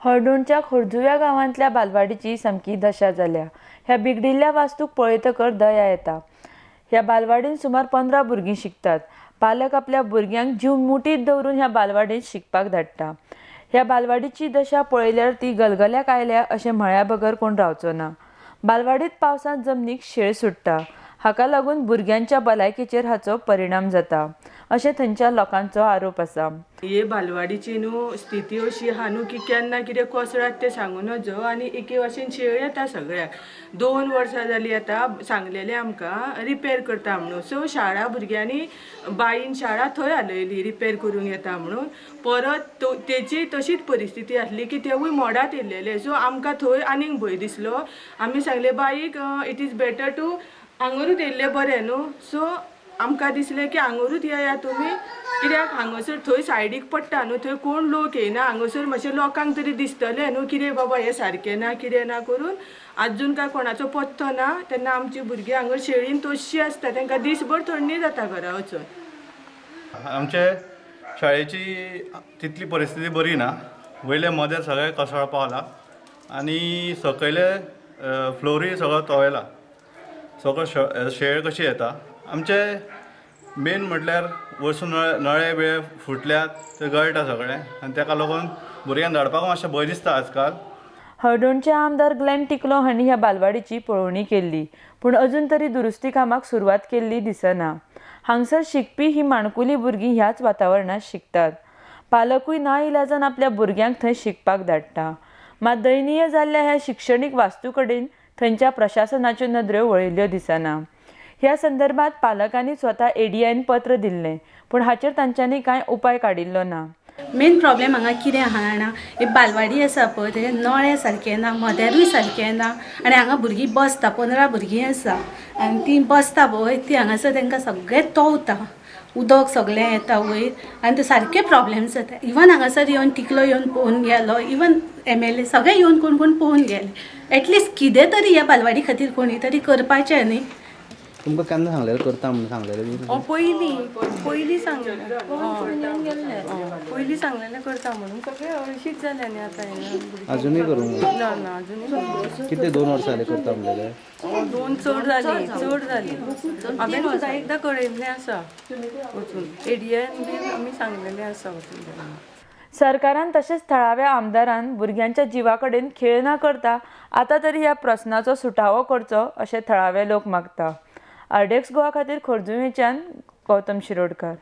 हळदोणच्या खोर्जुव्या गांवांतल्या बालवाडीची सामकी दशा जाल्या. ह्या बिगडिल्ल्या वास्तूक पळयतकर दया येता. ह्या बालवाडीन सुमार 15 भुरगीं शिकतात. पालक आपल्या भुरग्यांक जीव मुठीत दवरून ह्या बालवाडींत शिकपाक धाडटा. ह्या बालवाडीची दशा पळयल्यार ती गलगल्याक आयल्या अशें म्हळ्या बगर कोण रावचो ना. बालवाडीत पावसांत जमनीक शेळ सुट्टा. हाका लागून भुरग्यांच्या भलायकेचेर हाचो परिणाम जाता अशें थंयच्या लोकांचो आरोप आसा. हे बालवाडीची न्हू स्थिती अशी आहा न्हू की केन्ना कितें कोसळात तें सांगू नजो आनी एके भाशेन शेळ येता सगळ्याक. 2 वर्सां जालीं आतां सांगलेलें आमकां रिपेर करता म्हणून. सो शाळा भुरग्यांनी बाईन शाळा थंय हालयली रिपेर करूंक येता म्हणून. परत तेची तशीच परिस्थिती आसली की तेवूय मोडात येयलेले. सो आमकां थंय आनीक भंय दिसलो. आमी सांगलें bike it is better two हांगरूच येयल्लें बरें न्हू. सो आमकां दिसलें की हांगरूच येया तुमी, कित्याक हांगासर थंय सायडीक पडटा न्हू, थंय कोण लोक येयना. हांगासर मातशें लोकांक तरी दिसतलें न्हू कितें बाबा हें सारकें ना कितें ना करून. आजून काय कोणाचो पत्तो ना. तेन्ना आमची भुरगीं हांगर शेळीन तश्शी आसता, तांकां दीसभर थंडी जाता घरा वचून. आमचे शाळेची तितली परिस्थिती बरी ना. वयले मदेर सगळें कोसळ पावला आनी सकयले फ्लोरूय सगळो तोवेला, सगळो शेळ कशी येता. आमचे मेन म्हटल्यार वरसून नळे बिळे फुटल्यात ते गळटा सगळें आनी ताका लागून भुरग्यांक धाडपाक मातशें भंय दिसता आजकाल. हळदोणचे आमदार ग्लॅन टिकलो हांणी ह्या बालवाडीची पळोवणी केल्ली, पूण अजून तरी दुरुस्ती कामाक सुरवात केल्ली दिसना. हांगसर शिकपी ही माणकुली भुरगीं ह्याच वातावरणांत शिकतात. पालकूय ना इलाजान आपल्या भुरग्यांक थंय शिकपाक धाडटा. मात दयनीय जाल्ल्या ह्या शिक्षणीक वास्तू कडेन थंयच्या प्रशासनाच्यो नदऱ्यो वळिल्ल्यो दिसना. ह्या संदर्भात पालकांनी स्वता एडीआयन पत्र दिल्लें, पूण हाचेर तांच्यांनी कांय उपाय काडिल्लो ना. मेन प्रॉब्लेम हांगा कितें आहा जाणा, एक बालवाडी आसा पळय तेजे नळे सारके ना, मदेरूय सारकें ना आनी हांगा भुरगीं बसता, 15 भुरगीं आसा आनी तीं बसता पळय ती हांगासर तांकां सगळें तोवता, उदक सगळें येता वयर आनी ते सारके प्रॉब्लेम्स जाता. इवन हांगासर येवन टिकलो येवन पळोवन गेलो, इवन MLA सगळे येवन कोण कोण पळोवन गेले. एटलिस्ट कितें तरी ह्या बालवाडी खातीर कोणी तरी करपाचें न्ही. तुमकां केन्ना सांगलेलें करता म्हणून सांगलेलें? पयलीं सांगलेलें, पयलीं सांगलेलें करता म्हणून. सगळें हळशीक जालें न्ही आतां. अजुनूय करूंक ना? ना अजुनूय. कितें 2 वर्सां जालीं करता म्हणलेलें? 2 चड जालीं, चड जालीं. हांवें सुद्दां एकदां कळयल्लें आसा वचून एडीआयन बीन आमी सांगलेलें आसा वचून. सरकारान तशेंच थळाव्या आमदारान भुरग्यांच्या जिवा कडेन खेळ ना करता आतां तरी ह्या प्रस्नाचो सुटावो करचो अशें थळावे लोक मागता. आरडीएक्स गोवा खातीर खोर्जुवेंच्यान गौतम शिरोडकर.